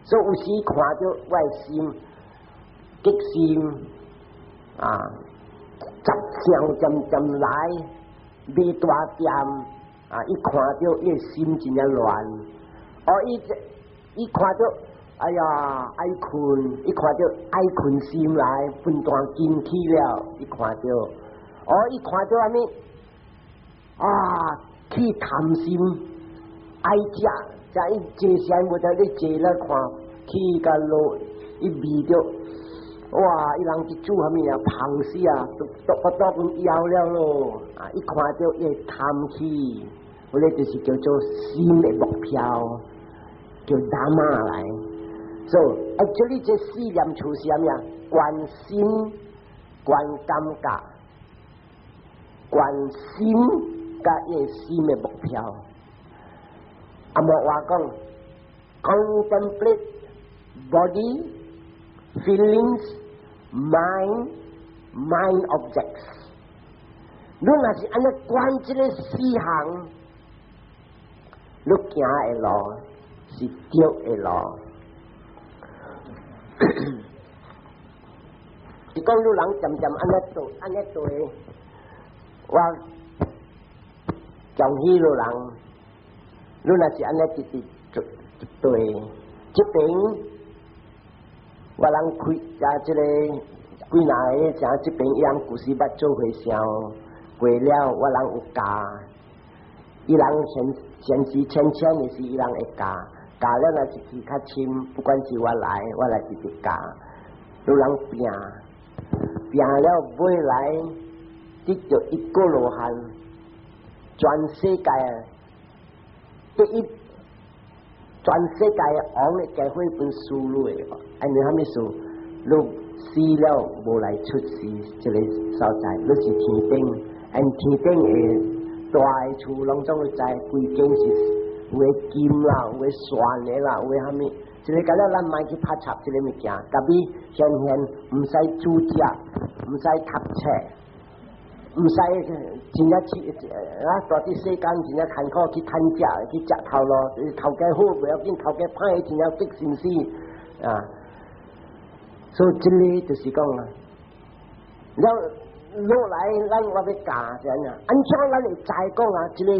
A: 所以有時看著我的心激心啊，雜想漸漸來，袂大掂啊！伊看著伊的心真正亂，哦，伊看著，哎呀，愛睏，伊看著愛睏心來，分段筋起了，伊看著，哦，伊看著啥物？啊，起貪心，愛食，食伊坐禪無得咧坐咧看，起甲落，伊味著，哇！伊人去煮啥物啊？芳死啊，都都腹肚攏枵了咯！啊，伊看著伊貪起，彼个就是叫做心的目標。叫 Dhamma 來，so actually 這四念處是啥物啊？觀心、觀感覺、觀心佮伊心的目標。啊，無話講，contemplate body, feelings, mind, mind objects。你若是按呢觀這个四項，你行的路是對的路。是講你人漸漸按呢做，按呢做，我恭喜你人，你若是按呢直直做對，這邊我人開加這个幾若个，像這邊伊人舊時捌做和尚，過了我人有教，伊人先先時淺淺的是伊人會教，教了若是去較深，不管是我來，我來直直教，你人拼拼了尾來得著一個羅漢，全世界第一，全世界王的機會分輸落的，按你啥物事？你死了無來出世這个所在，你是天頂，按天頂的大的厝攏總會知，規間是有的金啦，有的鑽的啦，有的啥物？這个甲了咱莫去拍插這个物件，特別顯現毋使煮食，毋使讀冊，毋使真正去啊！蹛佇世間真正艱苦去趁食，去食頭路，頭家好袂要緊，頭家歹真正激心死啊！所以這个就是講啊，了落來咱我欲教這樣啊，按怎咱會知講啊？這个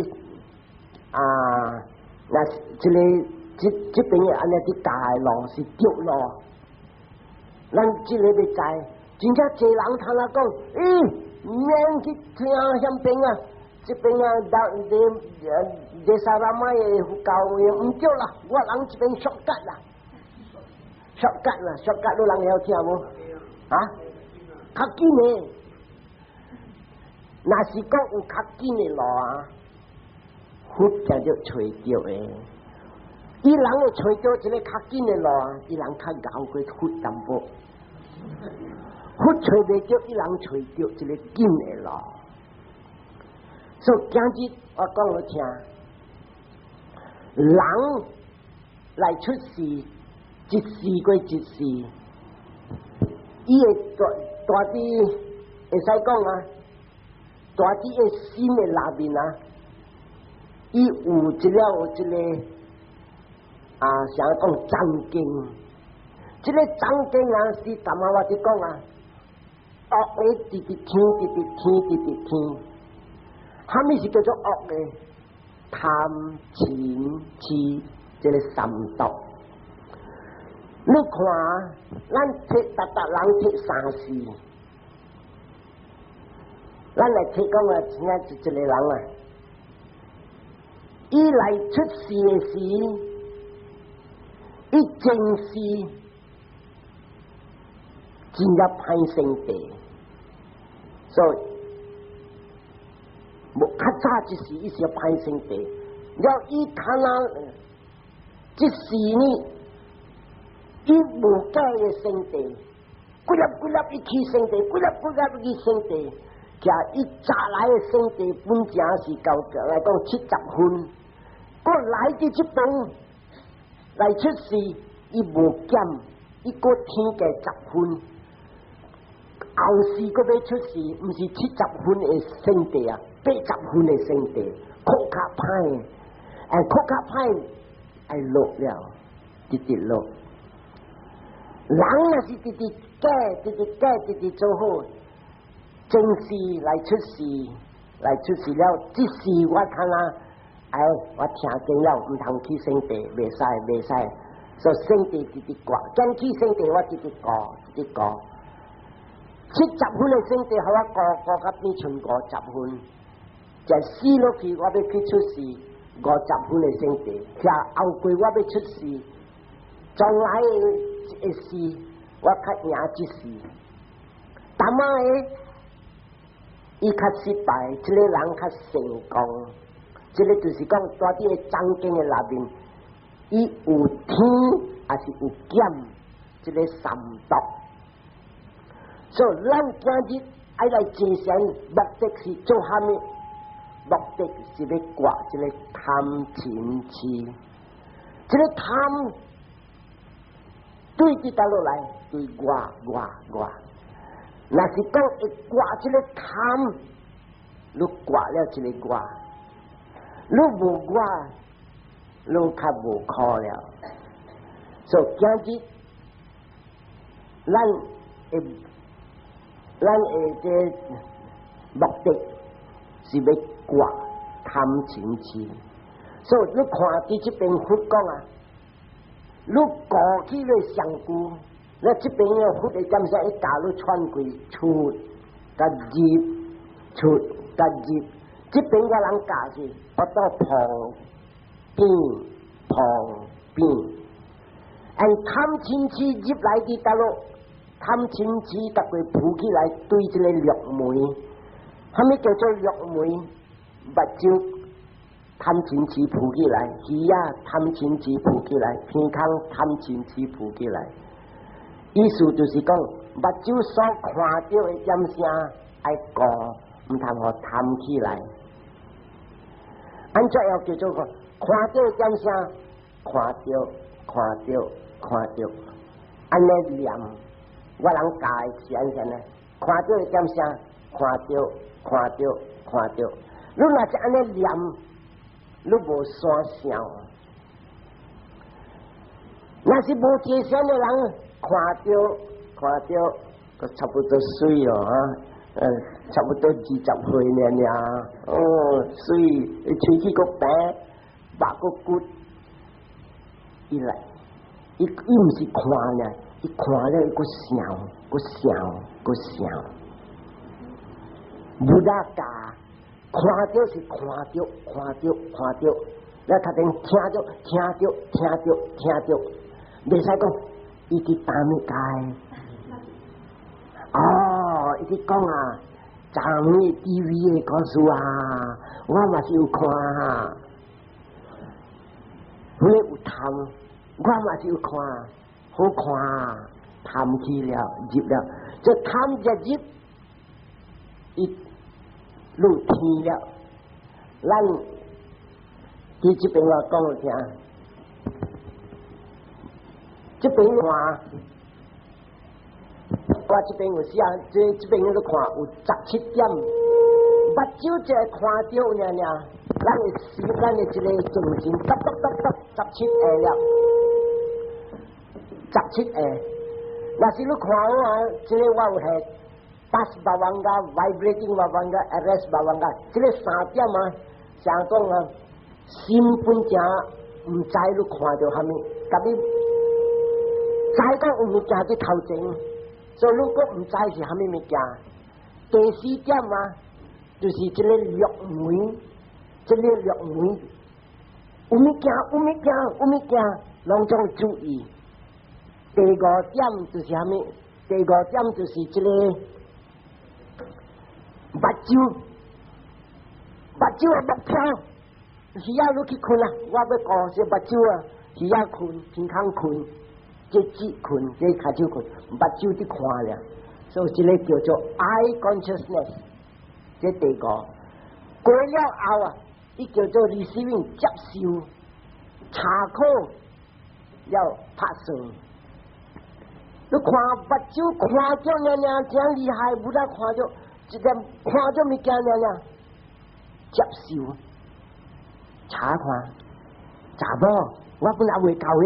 A: 啊，那這个這這邊的按呢佇教的路是對路，咱這个欲知，真正濟人通來講，咦，免去聽遐邊啊，這邊啊，這這這薩拉麥的佛教毋對啦，我人這邊 shortcut 啦，shortcut 啦，shortcut 你人會曉聽無？啊？較緊的，若是講有較緊的路啊，佛就就揣著的。伊人會揣著一个較緊的路啊，伊人較𠢕過佛淡薄。佛揣袂著，伊人揣著一个緊的路。所以今日我講予聽，人來出世，一世過一世，伊會大大啲會使講啊，大啲的心的內面啊，伊有一了有一个啊，想講障境，這个障境啊是淡仔我佇講啊，惡的直直聽，直直聽，直直聽，啥物是叫做惡的？貪嗔痴，這个三毒。你看，咱提逐逐人提三世，咱來提講啊，聽一一个人啊，伊來出世的時，伊前世真正歹生地，所以無較早一時伊是歹生地，了伊看啊，這世呢，伊無改的生地，幾粒幾粒伊起生地，幾粒幾粒伊生地，其實伊早來的生地本正是到來講70分，閣來佇這邊來出世，伊無減，伊閣添加十分，後世閣欲出世，毋是七十分的生地啊，80分的生地，閣較歹，哎，閣較歹，愛落了，直直落。人若是直直改，直直改，直直做好，前世來出世，來出世了，這世我看啊，哎，我聽經了，毋通去生地，袂使，袂使，所以生地直直掛，將去生地我直直過，直直過。70分的生地，予我過過甲變成50分，就死落去，我欲去出世50分的生地，徛後過我欲出世，將來的世我較贏這世，淡仔的伊較失敗，這个人較成功，這个就是講在佇个障境的內面，伊有添抑是有減，這个三毒。所以咱今日愛來精神，目的是做啥物？目的是欲割這个貪嗔痴，這个貪對佇佗落來，對我我我。若是講會割這个貪，你割了這个我，你無我，你較無苦了。所以今日咱的這目的是欲割貪嗔痴，所以你看佇這邊佛講啊，你過去的上句，你這邊的佛的點說，伊教你串句出佮入，出佮入，這邊我人教是我到旁邊旁邊，按貪嗔痴入來佇佗落？貪嗔痴逐個浮起來對這个六門，啥物叫做六門？目睭貪嗔痴浮起來，耳仔貪嗔痴浮起來，鼻孔貪嗔痴浮起來。意思就是講，目睭所看著的點聲愛顧，毋通予貪起來。按怎樣叫做個看著點聲，看著看著看著，按呢念。我人教的是按怎呢？看著點聲，看著看著看著，你若是按呢念，你無散想。若是無坐禪的人，看著看著，閣差不多媠哦，啊，差不多20歲爾爾，哦，媠，喙齒閣白，肉閣骨，伊來，伊伊毋是看爾。伊看了伊閣想，閣想，閣想。Buddha 教看著是看著，看著，看著，了頭先聽著，聽著，聽著，聽著，袂使講伊佇淡物界。哦，伊佇講啊，昨暝 TV 的故事啊，我嘛是有看啊。彼个有貪，我嘛是有看，好看，貪去了，入了，這貪一入，伊入天了。咱佇這邊我講聽，這邊看，我這邊有寫，這邊你看有17點，目睭一個看著爾爾，咱的心，咱的這個精神，揼揼揼揼17個了，十七個。若是你看我啊，這個我有下 touch bhavanga、vibrating bhavanga、arrest bhavanga，這個三點啊，想講啊，心本正毋知你看著啥物，共你知講有物件佇頭前，所以你閣毋知是啥物物件。第四點啊，就是這個六門，這個六門有物件，有物件，有物件，攏總注意。第五點就是啥物？第五點就是這個目睭，目睭的目標，魚仔你去睏啊！我欲講是目睭啊，魚仔睏，天空睏，這舌睏，這跤手睏，目睭佇看了，所以這個叫做 eye consciousness。這第五過了後啊，伊叫做 receiving 接受，查考了拍算。你看目睭看著爾爾真厲害，無得看著一點看著物件爾爾接受，查看，查某，我本來未夠的，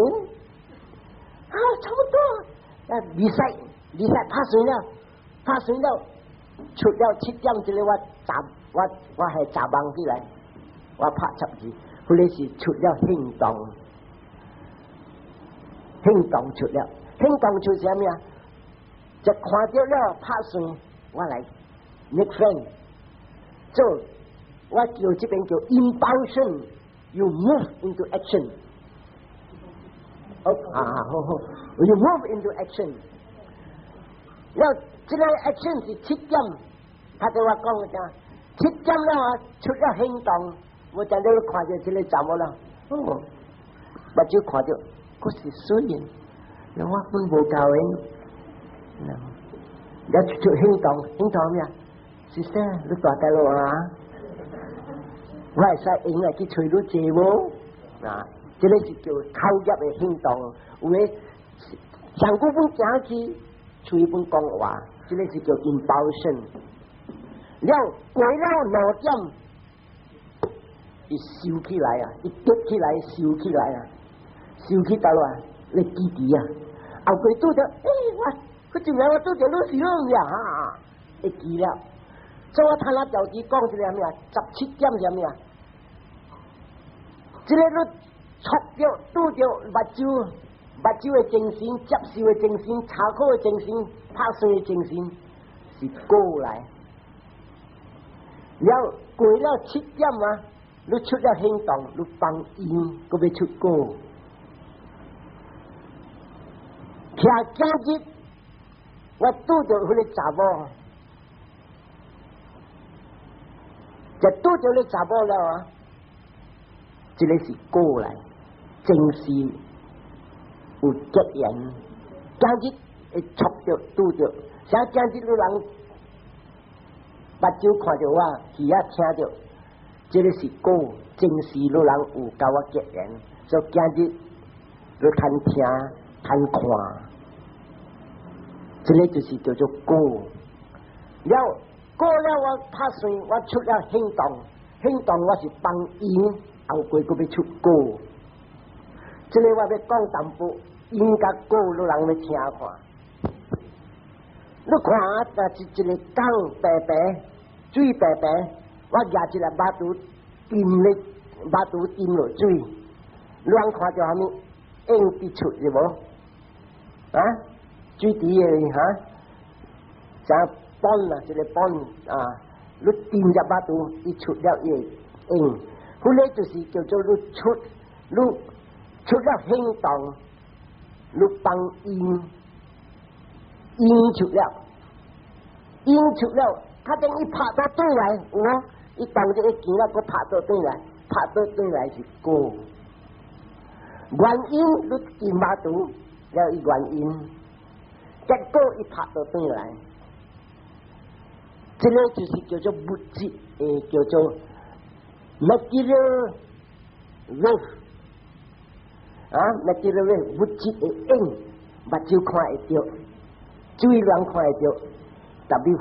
A: 啊，差不多，啊，會使，會使拍算了，拍算了，出了7點這個我雜我我係雜忙起來，我拍插字，或者是出了行動，行動出了。行動出啥物啊？就看著了拍算，我來 make friend，做我叫這邊叫 impulsion，you move into action。哦啊，好好，you move into action。了，這個 action 是七點，他對我講的7點了啊，出了行動，我真正看著這個查某啦，哦，目睭看著，閣是水的。我本無夠的，了出行動，行動咩啊？是啥？你大家路啊？我會使用來去揣你坐無？啊，這個是叫口業的行動。有的上古本行去，喙本講話，這個是叫 impulsion。了過了2點，伊收起來啊，伊跌起來，收起來啊，收起倒啊，你記住啊。後過拄著，欸，我佢就我拄著你是呀，會記了。所以我睇下條字講這個啥物啊？17點是啥物啊？這個你觸著拄著目睭，目睭的精神、接受的精神、查考的精神、拍算的精神是過來。了過了七點啊，你出了行動，你放因，閣欲出果。徛今日，我拄著彼個查某，就拄著彼查某了啊！這個是果來，前世有結緣，今日會觸著拄著，像今日你人目睭看著我，耳仔聽著，這個是果，前世你人有佮我結緣，所以今日你通聽通看，這個就是叫做果。了果了，我拍算，我出了行動，行動我是放因，後過閣欲出果。這個我欲講淡薄，因佮果，你人欲聽看。你看，若是一個缸白白，水白白，我舉一个肉櫥沉咧，肉櫥沉落水，你人看著啥物？影佇出是無？啊？水池的哈，像 pond 啊，這個 pond 啊，你浸入巴肚，伊出了伊會應，彼個就是叫做你出，你出了行動，你放陰，陰出了，陰出了，較等伊拍倒轉來，有無？伊當這個見了，閣拍倒轉來，拍倒轉來是果。原因你進巴肚了伊原因，結果伊拍倒轉來，這個就是叫做物質，叫做 material wave 啊，material wave 物質的影，目睭看會著，水人看會著，特別。